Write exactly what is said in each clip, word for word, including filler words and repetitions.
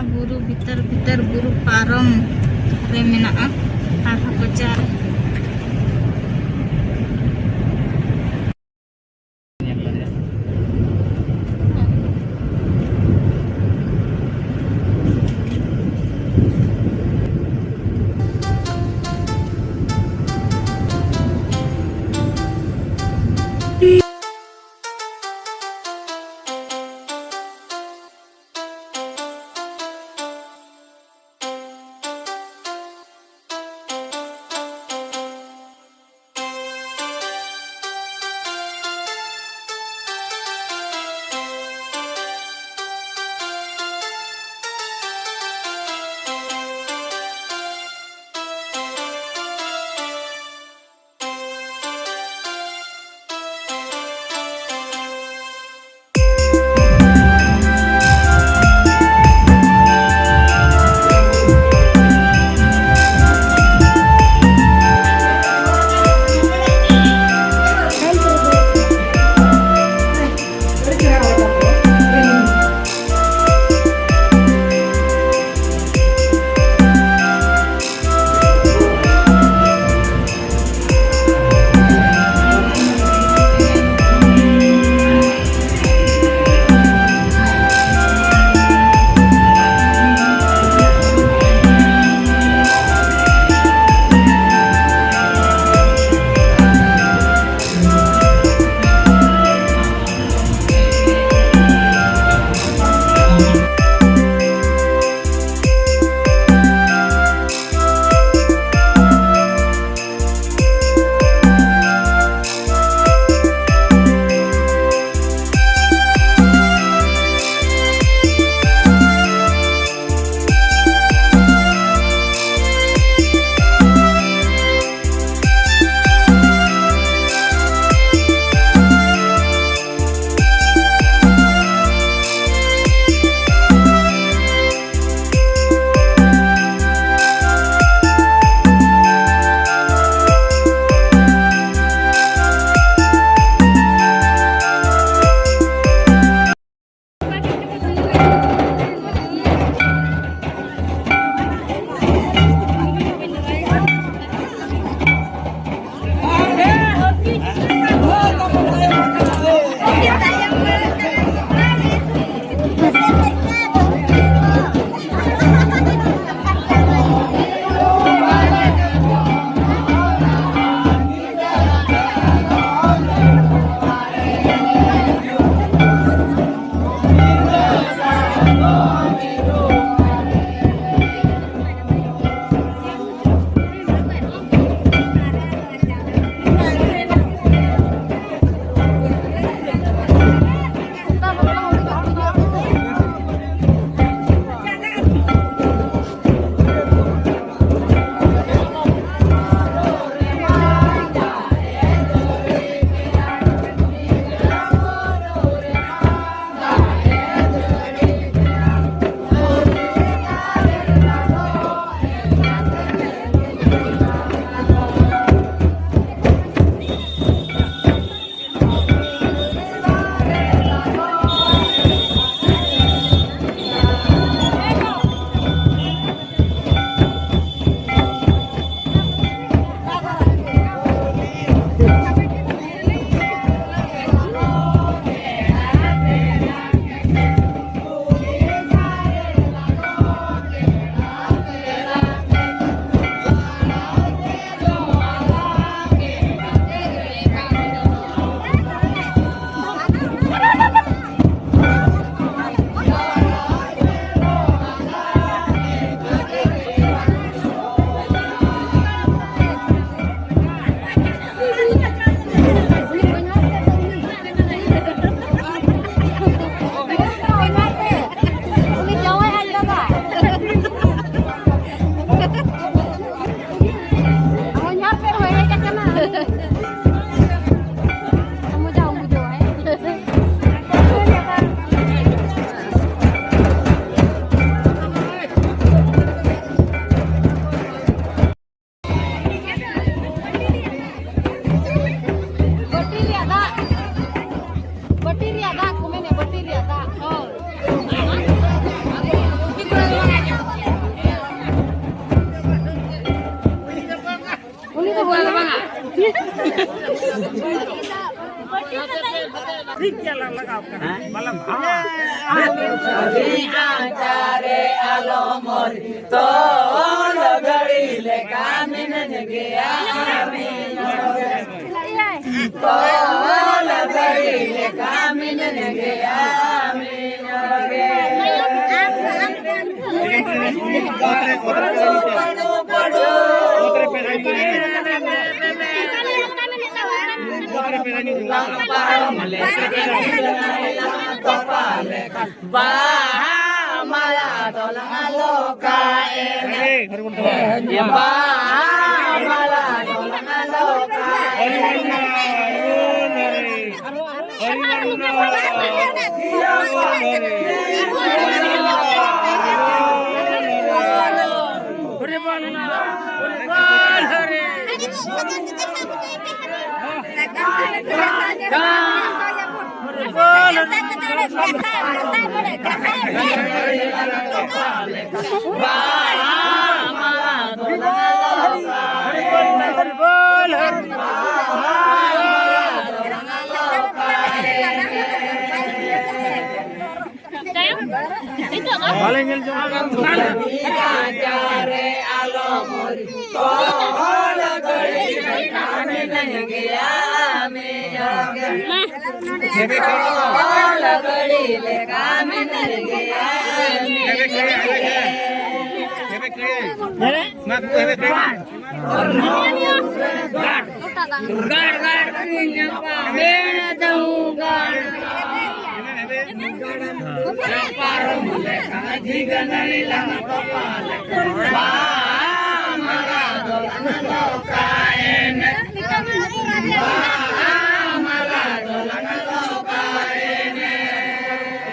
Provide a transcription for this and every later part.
ᱵᱩᱨᱩ ᱵᱷᱤᱛᱟᱹᱨ ᱵᱷᱤᱛᱟᱹᱨ, ᱵᱩᱨᱩ ᱯᱟᱨᱚᱢ ᱨᱮ ᱢᱮᱱᱟᱜᱼᱟ ᱟᱨᱦᱚᱸ ᱠᱚᱪᱟ ᱨᱮ᱾ ᱴᱷᱤᱠ ᱜᱮᱭᱟ, ᱞᱟᱜᱟᱣ ᱠᱟᱱᱟ᱾ ᱵᱟᱞᱟ ᱵᱷᱟᱜᱟ᱾ ᱟᱹᱰᱤ ᱟᱸᱪᱟᱨᱮ ᱟᱞᱚᱢ ᱚᱨ, ᱛᱚᱞ ᱜᱷᱟᱹᱲᱤ ᱞᱮᱠᱟ ᱢᱤᱱᱟᱹᱧ ᱜᱮᱭᱟ᱾ ᱛᱚᱞ ᱜᱷᱟᱹᱲᱤ ᱞᱮᱠᱟ ᱢᱤᱱᱟᱹᱧ ᱜᱮᱭᱟ᱾ ᱵᱟᱦᱟ ᱢᱟᱞᱟ ᱫᱚᱞᱟᱝ ᱞᱚᱠᱟᱭᱮᱱᱟ᱾ ᱵᱟᱦᱟ ᱢᱟᱞᱟ ᱫᱚᱞᱟᱝ ᱞᱚᱠᱟᱭᱮᱱᱟ᱾ ᱵᱟᱞᱮ ᱧᱮᱞ ᱡᱚᱝ ᱠᱟᱱ᱾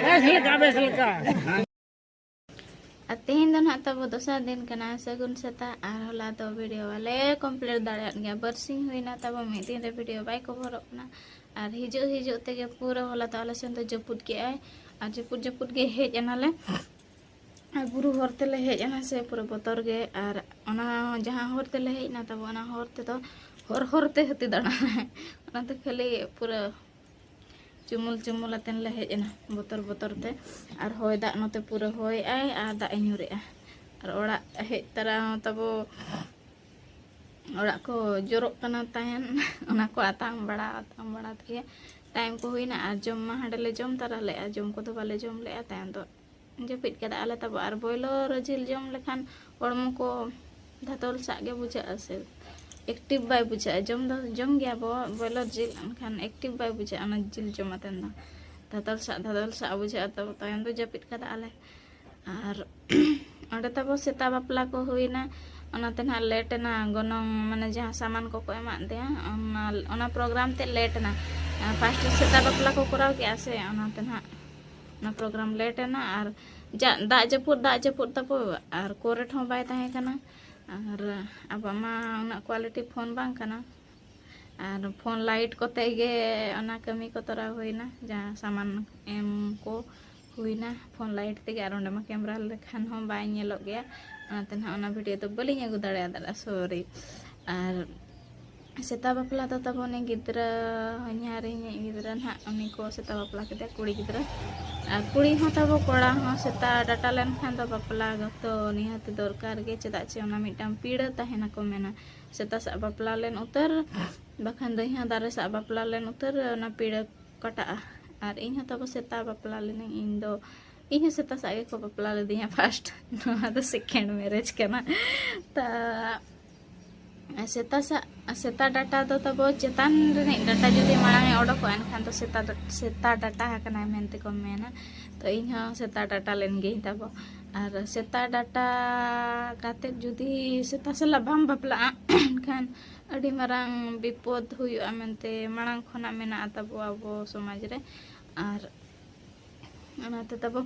ᱵᱮᱥ ᱞᱮᱠᱟ, ᱵᱮᱥ ᱞᱮᱠᱟ᱾ ᱟᱨ ᱛᱮᱦᱮᱧ ᱫᱚ ᱱᱟᱦᱟᱜ ᱛᱟᱵᱚ ᱫᱚᱥᱟᱨ ᱫᱤᱱ ᱠᱟᱱᱟ, ᱥᱟᱹᱜᱩᱱ ᱥᱮᱛᱟᱜ᱾ ᱟᱨ ᱦᱚᱞᱟ ᱫᱚ ᱵᱷᱤᱰᱤᱭᱳ ᱵᱟᱞᱮ ᱠᱚᱢᱯᱞᱤᱴ ᱫᱟᱲᱮᱭᱟᱫ ᱜᱮᱭᱟ, ᱵᱟᱨᱥᱤᱧ ᱦᱩᱭᱱᱟ ᱛᱟᱵᱚ ᱢᱤᱫ ᱫᱤᱱ ᱨᱮ ᱵᱷᱤᱰᱤᱭᱳ ᱵᱟᱭ ᱠᱚᱵᱷᱚᱨᱚᱜ ᱠᱟᱱᱟ᱾ ᱟᱨ ᱦᱤᱡᱩᱜ ᱦᱤᱡᱩᱜ ᱛᱮᱜᱮ ᱯᱩᱨᱟᱹ ᱦᱚᱞᱟ ᱫᱚ ᱟᱞᱮ ᱥᱮᱱ ᱫᱚ ᱡᱟᱹᱯᱩᱫ ᱠᱮᱜᱼᱟᱭ, ᱟᱨ ᱡᱟᱹᱯᱩᱫ ᱡᱟᱹᱯᱩᱫ ᱜᱮ ᱦᱮᱡ ᱮᱱᱟᱞᱮ᱾ ᱟᱨ ᱵᱩᱨᱩ ᱦᱚᱨ ᱛᱮᱞᱮ ᱦᱮᱡ ᱮᱱᱟ ᱥᱮ, ᱯᱩᱨᱟᱹ ᱵᱚᱛᱚᱨ ᱜᱮ᱾ ᱟᱨ ᱚᱱᱟ ᱡᱟᱦᱟᱸ ᱦᱚᱨ ᱛᱮᱞᱮ ᱦᱮᱡ ᱮᱱᱟ ᱛᱟᱵᱚ, ᱚᱱᱟ ᱦᱚᱨ ᱛᱮᱫᱚ ᱦᱚᱨ ᱦᱚᱨ ᱛᱮ ᱦᱟᱹᱛᱤ ᱫᱟᱬᱟᱱᱟᱭ᱾ ᱚᱱᱟᱛᱮ ᱠᱷᱟᱹᱞᱤ ᱯᱩᱨᱟᱹ ᱪᱩᱢᱩᱞ ᱪᱩᱢᱩᱞ ᱟᱛᱮᱱ ᱞᱮ ᱦᱮᱡ ᱮᱱᱟ, ᱵᱚᱛᱚᱨ ᱵᱚᱛᱚᱨ ᱛᱮ᱾ ᱟᱨ ᱦᱚᱭ ᱫᱟᱜ ᱱᱚᱛᱮ ᱯᱩᱨᱟᱹ ᱦᱚᱭᱮᱜᱼᱟᱭ ᱟᱨ ᱫᱟᱜ ᱮ ᱧᱩᱨᱮᱜᱼᱟ᱾ ᱟᱨ ᱚᱲᱟᱜ ᱦᱮᱡ ᱛᱟᱨᱟ ᱦᱚᱸ ᱛᱟᱵᱚ ᱚᱲᱟᱜ ᱠᱚ ᱡᱚᱨᱚᱜ ᱠᱟᱱᱟ ᱛᱟᱦᱮᱱ᱾ ᱚᱱᱟ ᱠᱚ ᱟᱛᱟᱝ ᱵᱟᱲᱟ ᱟᱛᱟᱝ ᱵᱟᱲᱟ ᱛᱮᱜᱮ ᱴᱟᱭᱤᱢ ᱠᱚ ᱦᱩᱭᱱᱟ᱾ ᱟᱨ ᱡᱚᱢ ᱢᱟ ᱦᱟᱸᱰᱮ ᱞᱮ ᱡᱚᱢ ᱛᱟᱨᱟ ᱞᱮᱜᱼᱟ, ᱡᱚᱢ ᱠᱚᱫᱚ ᱵᱟᱞᱮ ᱡᱚᱢ ᱞᱮᱜᱼᱟ, ᱛᱟᱭᱚᱢ ᱫᱚ ᱡᱟᱹᱯᱤᱫ ᱠᱟᱫᱟ ᱟᱞᱮ ᱛᱟᱵᱚ᱾ ᱟᱨ ᱵᱚᱭᱞᱚᱨ ᱡᱤᱞ ᱡᱚᱢ ᱞᱮᱠᱷᱟᱱ ᱦᱚᱲᱢᱚ ᱠᱚ ᱫᱷᱟᱫᱚᱞ ᱥᱟᱜ ᱜᱮ ᱵᱩᱡᱷᱟᱹᱜᱼᱟ ᱥᱮ, ᱮᱠᱴᱤᱵᱷ ᱵᱟᱭ ᱵᱩᱡᱷᱟᱹᱜᱼᱟ᱾ ᱡᱚᱢ ᱫᱚ ᱡᱚᱢ ᱜᱮᱭᱟ ᱵᱚ ᱵᱚᱭᱞᱚᱨ ᱡᱤᱞ, ᱮᱱᱠᱷᱟᱱ ᱮᱠᱴᱤᱵᱷ ᱵᱟᱭ ᱵᱩᱡᱷᱟᱹᱜᱼᱟ ᱚᱱᱟ ᱡᱤᱞ ᱡᱚᱢ ᱟᱛᱮᱱ ᱫᱚ᱾ ᱫᱷᱟᱫᱚᱞ ᱥᱟᱜ ᱫᱷᱟᱫᱚᱞ ᱥᱟᱜ ᱵᱩᱡᱷᱟᱹᱜᱼᱟ᱾ ᱛᱚ ᱛᱟᱭᱚᱢ ᱫᱚ ᱡᱟᱹᱯᱤᱫ ᱠᱟᱫᱟ ᱟᱞᱮ᱾ ᱟᱨ ᱚᱸᱰᱮ ᱛᱟᱵᱚ ᱥᱮᱛᱟ ᱵᱟᱯᱞᱟ ᱠᱚ ᱦᱩᱭᱱᱟ, ᱚᱱᱟᱛᱮ ᱱᱟᱦᱟᱜ ᱞᱮᱴ ᱮᱱᱟ᱾ ᱜᱚᱱᱚᱝ ᱢᱟᱱᱮ ᱡᱟᱦᱟᱸ ᱥᱟᱢᱟᱱ ᱠᱚᱠᱚ ᱮᱢᱟᱫ ᱫᱮᱭᱟ, ᱚᱱᱟ, ᱚᱱᱟ ᱯᱨᱳᱜᱨᱟᱢ ᱛᱮ ᱞᱮᱴ ᱮᱱᱟ᱾ ᱯᱷᱟᱥᱴ ᱥᱮᱛᱟ ᱵᱟᱯᱞᱟ ᱠᱚ ᱠᱚᱨᱟᱣ ᱠᱮᱜᱼᱟ ᱥᱮ, ᱚᱱᱟᱛᱮ ᱱᱟᱦᱟᱜ ᱚᱱᱟ ᱯᱨᱳᱜᱨᱟᱢ ᱞᱮᱴ ᱮᱱᱟ᱾ ᱟᱨ ᱡᱟ ᱫᱟᱜ ᱡᱟᱹᱯᱩᱫ, ᱫᱟᱜ ᱡᱟᱹᱯᱩᱫ ᱛᱟᱵᱚ, ᱟᱨ ᱠᱚᱨᱮᱱᱴ ᱦᱚᱸ ᱵᱟᱭ ᱛᱟᱦᱮᱸ ᱠᱟᱱᱟ᱾ ᱟᱨ ᱟᱵᱚᱣᱟᱜ ᱢᱟ ᱩᱱᱟᱹᱜ ᱠᱳᱣᱟᱞᱤᱴᱤ ᱯᱷᱳᱱ ᱵᱟᱝ ᱠᱟᱱᱟ, ᱟᱨ ᱯᱷᱳᱱ ᱞᱟᱭᱤᱴ ᱠᱚᱛᱮ ᱜᱮ ᱚᱱᱟ ᱠᱟᱹᱢᱤ ᱠᱚ ᱛᱚᱨᱟᱣ ᱦᱩᱭᱱᱟ, ᱡᱟᱦᱟᱸ ᱥᱟᱢᱟᱱ ᱮᱢ ᱠᱚ ᱦᱩᱭᱱᱟ ᱯᱷᱳᱱ ᱞᱟᱭᱤᱴ ᱛᱮᱜᱮ᱾ ᱟᱨ ᱚᱸᱰᱮ ᱢᱟ ᱠᱮᱢᱮᱨᱟ ᱞᱮᱠᱷᱟᱱ ᱦᱚᱸ ᱵᱟᱭ ᱧᱮᱞᱚᱜ ᱜᱮᱭᱟ, ᱚᱱᱟᱛᱮ ᱱᱟᱦᱟᱜ ᱚᱱᱟ ᱵᱷᱤᱰᱤᱭᱳ ᱫᱚ ᱵᱟᱹᱞᱤᱧ ᱟᱹᱜᱩ ᱫᱟᱲᱮᱭᱟᱫᱟ, ᱥᱚᱨᱤ᱾ ᱟᱨ ᱥᱮᱛᱟ ᱵᱟᱯᱞᱟ ᱫᱚ ᱛᱟᱵᱚ ᱩᱱᱤ ᱜᱤᱫᱽᱨᱟᱹ, ᱦᱚᱧᱦᱟᱨᱤᱧᱤᱡ ᱜᱤᱫᱽᱨᱟᱹ ᱱᱟᱦᱟᱜ, ᱩᱱᱤ ᱠᱚ ᱥᱮᱛᱟ ᱵᱟᱯᱞᱟ ᱠᱮᱫᱮᱭᱟ, ᱠᱩᱲᱤ ᱜᱤᱫᱽᱨᱟᱹ᱾ ᱟᱨ ᱠᱩᱲᱤ ᱦᱚᱸ ᱛᱟᱵᱚ, ᱠᱚᱲᱟ ᱦᱚᱸ ᱥᱮᱛᱟ ᱰᱟᱴᱟ ᱞᱮᱱᱠᱷᱟᱱ ᱫᱚ ᱵᱟᱯᱞᱟ ᱫᱚ ᱱᱤᱦᱟᱹᱛ ᱫᱚᱨᱠᱟᱨ ᱜᱮ, ᱪᱮᱫᱟᱜ ᱪᱮ ᱚᱱᱟ ᱢᱤᱫᱴᱟᱝ ᱯᱤᱲᱟᱹ ᱛᱟᱦᱮᱱᱟ ᱠᱚ ᱢᱮᱱᱟ᱾ ᱥᱮᱛᱟ ᱥᱟᱜ ᱵᱟᱯᱞᱟ ᱞᱮᱱ ᱩᱛᱟᱹᱨ, ᱵᱟᱠᱷᱟᱱ ᱫᱟᱹᱭᱦᱟᱹ ᱫᱟᱨᱮ ᱥᱟᱜ ᱵᱟᱯᱞᱟ ᱞᱮᱱ ᱩᱛᱟᱹᱨ, ᱚᱱᱟ ᱯᱤᱲᱟᱹ ᱠᱟᱴᱟᱜᱼᱟ᱾ ᱟᱨ ᱤᱧ ᱦᱚᱸ ᱛᱟᱵᱚ ᱥᱮᱛᱟ ᱵᱟᱯᱞᱟ ᱞᱮᱱᱟᱹᱧ, ᱤᱧ ᱫᱚ, ᱤᱧ ᱦᱚᱸ ᱥᱮᱛᱟ ᱥᱟᱜ ᱜᱮᱠᱚ ᱵᱟᱯᱞᱟ ᱞᱮᱫᱤᱧᱟ ᱯᱷᱟᱥᱴ᱾ ᱱᱚᱣᱟ ᱫᱚ ᱥᱮᱠᱮᱱᱰ ᱢᱮᱨᱮᱡᱽ ᱠᱟᱱᱟ᱾ ᱛᱟ ᱥᱮᱛᱟ ᱥᱟᱜ, ᱥᱮᱛᱟ ᱰᱟᱴᱟ ᱫᱚ ᱛᱟᱵᱚ ᱪᱮᱛᱟᱱ ᱨᱤᱱᱤᱡ ᱰᱟᱴᱟ ᱡᱩᱫᱤ ᱢᱟᱲᱟᱝ ᱮ ᱚᱰᱚᱠᱚᱜᱼᱟ, ᱮᱱᱠᱷᱟᱱ ᱫᱚ ᱥᱮᱛᱟ ᱰᱟ-, ᱥᱮᱛᱟ ᱰᱟᱴᱟ ᱟᱠᱟᱱᱟᱭ ᱢᱮᱱᱛᱮ ᱠᱚ ᱢᱮᱱᱟ᱾ ᱛᱚ ᱤᱧ ᱦᱚᱸ ᱥᱮᱛᱟ ᱰᱟᱴᱟ ᱞᱮᱱ ᱜᱤᱭᱟᱹᱧ ᱛᱟᱵᱚ᱾ ᱟᱨ ᱥᱮᱛᱟ ᱰᱟᱴᱟ ᱠᱟᱛᱮᱫ ᱡᱩᱫᱤ ᱥᱮᱛᱟ ᱥᱟᱞᱟᱜ ᱵᱟᱢ ᱵᱟᱯᱞᱟᱜᱼᱟ, ᱮᱱᱠᱷᱟᱱ ᱟᱹᱰᱤ ᱢᱟᱨᱟᱝ ᱵᱤᱯᱚᱫ ᱦᱩᱭᱩᱜᱼᱟ ᱢᱮᱱᱛᱮ ᱢᱟᱲᱟᱝ ᱠᱷᱚᱱᱟᱜ ᱢᱮᱱᱟᱜᱼᱟ ᱛᱟᱵᱚ ᱟᱵᱚ ᱥᱚᱢᱟᱡᱽ ᱨᱮ᱾ ᱟᱨ ᱚᱱᱟᱛᱮ ᱛᱟᱵᱚ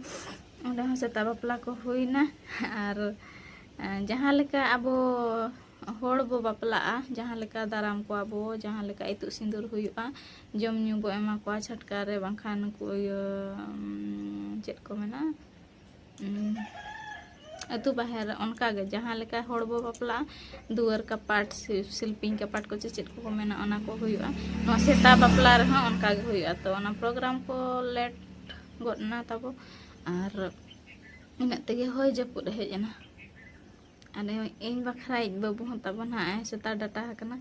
ᱚᱸᱰᱮ ᱦᱚᱸ ᱥᱮᱛᱟ ᱵᱟᱯᱞᱟ ᱠᱚ ᱦᱩᱭᱱᱟ᱾ ᱟᱨ, ᱮᱸ, ᱡᱟᱦᱟᱸ ᱞᱮᱠᱟ ᱟᱵᱚ ᱦᱚᱲ ᱵᱚ ᱵᱟᱯᱞᱟᱜᱼᱟ, ᱡᱟᱦᱟᱸ ᱞᱮᱠᱟ ᱫᱟᱨᱟᱢ ᱠᱚᱣᱟ ᱵᱚ, ᱡᱟᱦᱟᱸ ᱞᱮᱠᱟ ᱤᱛᱩᱫ ᱥᱤᱸᱫᱩᱨ ᱦᱩᱭᱩᱜᱼᱟ, ᱡᱚᱢ ᱧᱩ ᱵᱚ ᱮᱢᱟ ᱠᱚᱣᱟ ᱪᱷᱟᱴᱠᱟ ᱨᱮ, ᱵᱟᱝᱠᱷᱟᱱ ᱱᱩᱠᱩ ᱤᱭᱟᱹ, ᱩᱢ, ᱪᱮᱫ ᱠᱚ ᱢᱮᱱᱟ, ᱩᱢ, ᱟᱹᱛᱩ ᱵᱟᱦᱮᱨ ᱨᱮ ᱚᱱᱠᱟᱜᱮ ᱡᱟᱦᱟᱸ ᱞᱮᱠᱟ ᱦᱚᱲ ᱵᱚ ᱵᱟᱯᱞᱟᱜᱼᱟ, ᱫᱩᱣᱟᱹᱨ ᱠᱟᱯᱟᱴ, ᱥᱤ-, ᱥᱤᱞᱯᱤᱧ ᱠᱟᱯᱟᱴ ᱠᱚ ᱪᱮ ᱪᱮᱫ ᱠᱚᱠᱚ ᱢᱮᱱᱟ, ᱚᱱᱟ ᱠᱚ ᱦᱩᱭᱩᱜᱼᱟ᱾ ᱱᱚᱣᱟ ᱥᱮᱛᱟ ᱵᱟᱯᱞᱟ ᱨᱮᱦᱚᱸ ᱚᱱᱠᱟᱜᱮ ᱦᱩᱭᱩᱜᱼᱟ᱾ ᱛᱚ ᱚᱱᱟ ᱯᱨᱳᱜᱨᱟᱢ ᱠᱚ ᱞᱮᱴ ᱜᱚᱫ ᱮᱱᱟ ᱛᱟᱵᱚ, ᱟᱨ ᱤᱱᱟᱹᱜ ᱛᱮᱜᱮ ᱦᱚᱭ ᱡᱟᱹᱯᱩᱫ ᱦᱮᱡ ᱮᱱᱟ᱾ ᱟᱨ ᱤᱧ ᱵᱟᱠᱷᱨᱟᱭᱤᱡ ᱵᱟᱹᱵᱩ ᱦᱚᱸ ᱛᱟᱵᱚ ᱱᱟᱦᱟᱜ ᱮ ᱥᱮᱛᱟ ᱰᱟᱴᱟ ᱟᱠᱟᱱᱟ᱾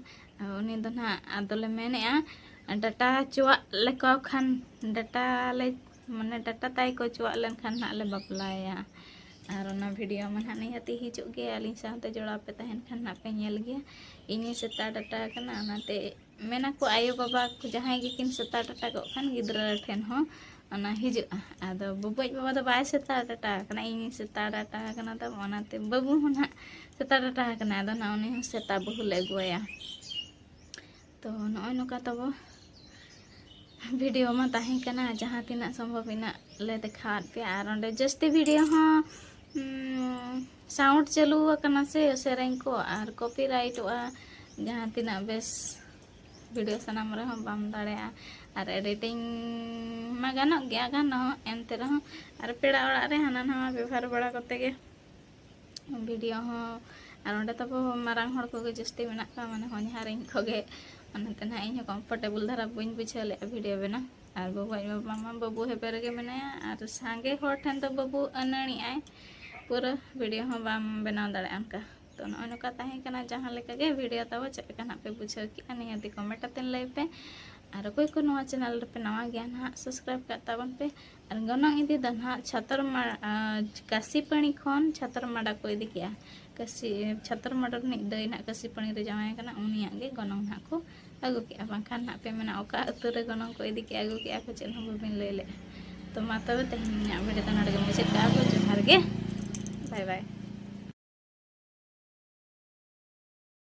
ᱩᱱᱤ ᱫᱚ ᱱᱟᱦᱟᱜ ᱟᱫᱚᱞᱮ ᱢᱮᱱᱮᱫᱼᱟ, ᱰᱟᱴᱟ ᱦᱚᱪᱚᱣᱟᱜ ᱞᱮᱠᱚ ᱠᱷᱟᱱ, ᱰᱟᱴᱟ ᱞᱮ, ᱢᱟᱱᱮ ᱰᱟᱴᱟ ᱛᱟᱭ ᱠᱚ ᱦᱚᱪᱚᱣᱟᱜ ᱞᱮᱱᱠᱷᱟᱱ ᱱᱟᱦᱟᱜ ᱞᱮ ᱵᱟᱯᱞᱟᱭᱟ᱾ ᱟᱨ ᱚᱱᱟ ᱵᱷᱤᱰᱤᱭᱳ ᱢᱟ ᱱᱟᱦᱟᱜ ᱱᱤᱦᱟᱹᱛᱤ ᱦᱤᱡᱩᱜ ᱜᱮ, ᱟᱹᱞᱤᱧ ᱥᱟᱶᱛᱮ ᱡᱚᱲᱟᱣ ᱯᱮ ᱛᱟᱦᱮᱱ ᱠᱷᱟᱱ ᱱᱟᱦᱟᱜ ᱯᱮ ᱧᱮᱞ ᱜᱮᱭᱟ᱾ ᱤᱧ ᱥᱮᱛᱟ ᱰᱟᱴᱟ ᱟᱠᱟᱱᱟ, ᱚᱱᱟᱛᱮ ᱢᱮᱱᱟ ᱠᱚ ᱟᱭᱳ ᱵᱟᱵᱟ ᱠᱚ ᱡᱟᱦᱟᱸᱭ ᱜᱮᱠᱤᱱ ᱥᱮᱛᱟ ᱰᱟᱴᱟ ᱠᱚᱜ ᱠᱷᱟᱱ ᱜᱤᱫᱽᱨᱟᱹ ᱴᱷᱮᱱ ᱦᱚᱸ ᱚᱱᱟ ᱦᱤᱡᱩᱜᱼᱟ᱾ ᱟᱫᱚ ᱵᱟᱹᱵᱩ ᱟᱡ ᱵᱟᱵᱟ ᱫᱚ ᱵᱟᱭ ᱥᱮᱛᱟ ᱰᱟᱴᱟ ᱟᱠᱟᱱᱟ, ᱤᱧ ᱥᱮᱛᱟ ᱰᱟᱴᱟ ᱟᱠᱟᱱᱟ ᱛᱟᱵᱚ, ᱚᱱᱟᱛᱮ ᱵᱟᱹᱵᱩ ᱦᱚᱸ ᱱᱟᱦᱟᱜ ᱥᱮᱛᱟ ᱰᱟᱴᱟ ᱟᱠᱟᱱᱟ᱾ ᱟᱫᱚ ᱱᱟᱦᱟᱜ ᱩᱱᱤ ᱦᱚᱸ ᱥᱮᱛᱟ ᱵᱟᱹᱦᱩ ᱞᱮ ᱟᱹᱜᱩᱣᱟᱭᱟ᱾ ᱛᱚ ᱱᱚᱜᱼᱚᱭ ᱱᱚᱝᱠᱟ ᱛᱟᱵᱚ ᱵᱷᱤᱰᱤᱭᱳ ᱢᱟ ᱛᱟᱦᱮᱸ ᱠᱟᱱᱟ, ᱡᱟᱦᱟᱸ ᱛᱤᱱᱟᱹᱜ ᱥᱚᱢᱵᱷᱚᱵ ᱤᱱᱟᱹᱜ ᱞᱮ ᱫᱮᱠᱷᱟᱣᱟᱫ ᱯᱮᱭᱟ᱾ ᱟᱨ ᱚᱸᱰᱮ ᱡᱟᱹᱥᱛᱤ ᱵᱷᱤᱰᱤᱭᱳ ᱦᱚᱸ ᱥᱟᱣᱩᱱᱰ ᱪᱟᱹᱞᱩ ᱟᱠᱟᱱᱟ ᱥᱮ ᱥᱮᱨᱮᱧ ᱠᱚ, ᱟᱨ ᱠᱚᱯᱤᱨᱟᱭᱤᱴᱚᱜᱼᱟ᱾ ᱡᱟᱦᱟᱸ ᱛᱤᱱᱟᱹᱜ ᱵᱮᱥ ᱵᱷᱤᱰᱤᱭᱳ ᱥᱟᱱᱟᱢ ᱨᱮᱦᱚᱸ ᱵᱟᱢ ᱫᱟᱲᱮᱭᱟᱜᱼᱟ᱾ ᱟᱨ ᱮᱰᱤᱴᱤᱝ ᱢᱟ ᱜᱟᱱᱚᱜ ᱜᱮᱭᱟ, ᱜᱟᱱᱚᱜ ᱮᱱᱛᱮ ᱨᱮᱦᱚᱸ ᱟᱨ ᱯᱮᱲᱟ ᱚᱲᱟᱜ ᱨᱮ ᱦᱟᱱᱟ ᱱᱟᱣᱟ ᱵᱮᱵᱷᱟᱨ ᱵᱟᱲᱟ ᱠᱚᱛᱮ ᱜᱮ ᱵᱷᱤᱰᱤᱭᱳ ᱦᱚᱸ, ᱟᱨ ᱚᱸᱰᱮ ᱛᱟᱵᱚ ᱢᱟᱨᱟᱝ ᱦᱚᱲ ᱠᱚᱜᱮ ᱡᱟᱹᱥᱛᱤ ᱢᱮᱱᱟᱜ ᱠᱚᱣᱟ, ᱢᱟᱱᱮ ᱦᱚᱧᱦᱟᱨᱤᱧ ᱠᱚᱜᱮ, ᱚᱱᱟᱛᱮ ᱱᱟᱦᱟᱜ ᱤᱧᱦᱚᱸ ᱠᱚᱢᱯᱷᱚᱨᱴᱮᱵᱚᱞ ᱫᱷᱟᱨᱟ ᱵᱟᱹᱧ ᱵᱩᱡᱷᱟᱹᱣ ᱞᱮᱫᱼᱟ ᱵᱷᱤᱰᱤᱭᱳ ᱵᱮᱱᱟᱣ᱾ ᱟᱨ ᱵᱟᱹᱵᱩ ᱟᱡ ᱵᱟᱵᱟ ᱢᱟ ᱵᱟᱹᱵᱩ ᱦᱮᱵᱮ ᱨᱮᱜᱮ ᱢᱮᱱᱟᱭᱟ, ᱟᱨ ᱥᱟᱸᱜᱮ ᱦᱚᱲ ᱴᱷᱮᱱ ᱫᱚ ᱵᱟᱹᱵᱩ ᱟᱹᱱᱟᱹᱲᱤᱜᱼᱟᱭ, ᱯᱩᱨᱟᱹ ᱵᱷᱤᱰᱤᱭᱳ ᱦᱚᱸ ᱵᱟᱢ ᱵᱮᱱᱟᱣ ᱫᱟᱲᱮᱭᱟᱜᱼᱟ ᱚᱱᱠᱟ᱾ ᱛᱚ ᱱᱚᱜᱼᱚᱭ ᱱᱚᱝᱠᱟ ᱛᱟᱦᱮᱸ ᱠᱟᱱᱟ ᱡᱟᱦᱟᱸ ᱞᱮᱠᱟ ᱜᱮ ᱵᱷᱤᱰᱤᱭᱳ ᱛᱟᱵᱚ, ᱪᱮᱫ ᱞᱮᱠᱟ ᱱᱟᱦᱟᱜ ᱯᱮ ᱵᱩᱡᱷᱟᱹᱣ ᱠᱮᱜᱼᱟ ᱱᱤᱦᱟᱹᱛᱤ ᱠᱚᱢᱮᱱᱴ ᱠᱟᱛᱮ ᱞᱟᱹᱭ ᱯᱮ᱾ ᱟᱨ ᱚᱠᱚᱭ ᱠᱚ ᱱᱚᱣᱟ ᱪᱮᱱᱮᱞ ᱨᱮᱯᱮ ᱱᱟᱣᱟ ᱜᱮᱭᱟ ᱱᱟᱦᱟᱜ, ᱥᱟᱵᱥᱠᱨᱟᱭᱤᱵ ᱠᱟᱜ ᱛᱟᱵᱚᱱ ᱯᱮ᱾ ᱟᱨ ᱜᱚᱱᱚᱝ ᱤᱫᱤ ᱫᱚ ᱱᱟᱦᱟᱜ ᱪᱷᱟᱛᱚᱨ ᱢᱟ-, ᱟᱸ, ᱠᱟᱥᱤᱯᱟᱹᱲᱤ ᱠᱷᱚᱱ ᱪᱷᱟᱛᱚᱨ ᱢᱟᱰᱟ ᱠᱚ ᱤᱫᱤ ᱠᱮᱜᱼᱟ᱾ ᱠᱟᱥᱤ-, ᱪᱷᱟᱛᱚᱨ ᱢᱟᱰᱟ ᱨᱤᱱᱤᱡ ᱫᱟᱹᱭ ᱱᱟᱦᱟᱜ ᱠᱟᱥᱤᱯᱟᱹᱲᱤ ᱨᱮ ᱡᱟᱶᱟᱭ ᱠᱟᱱᱟ, ᱩᱱᱤᱭᱟᱜ ᱜᱮ ᱜᱚᱱᱚᱝ ᱱᱟᱦᱟᱜ ᱠᱚ ᱟᱹᱜᱩ ᱠᱮᱜᱼᱟ᱾ ᱵᱟᱝᱠᱷᱟᱱ ᱱᱟᱦᱟᱜ ᱯᱮ ᱢᱮᱱᱟ ᱚᱠᱟ ᱟᱹᱛᱩ ᱨᱮ ᱜᱚᱱᱚᱝ ᱠᱚ ᱤᱫᱤ ᱠᱮᱜᱼᱟ, ᱟᱹᱜᱩ ᱠᱮᱜᱼᱟ ᱠᱚ, ᱪᱮᱫ ᱦᱚᱸ ᱵᱟᱹᱵᱤᱱ ᱞᱟᱹᱭ ᱞᱮᱜᱼᱟ᱾ ᱛᱚ ᱢᱟ ᱛᱚᱵᱮ ᱛᱮᱦᱮᱧᱟᱜ ᱵᱷᱤᱰᱤᱭᱳ ᱫᱚ ᱱᱚᱰᱮ ᱜᱮ ᱢᱩᱪᱟᱹᱫ ᱠᱟᱜᱼᱟ ᱵᱚ᱾ ᱡᱚᱦᱟᱨ ᱜᱮ, ᱵᱟᱭ ᱵᱟᱭ᱾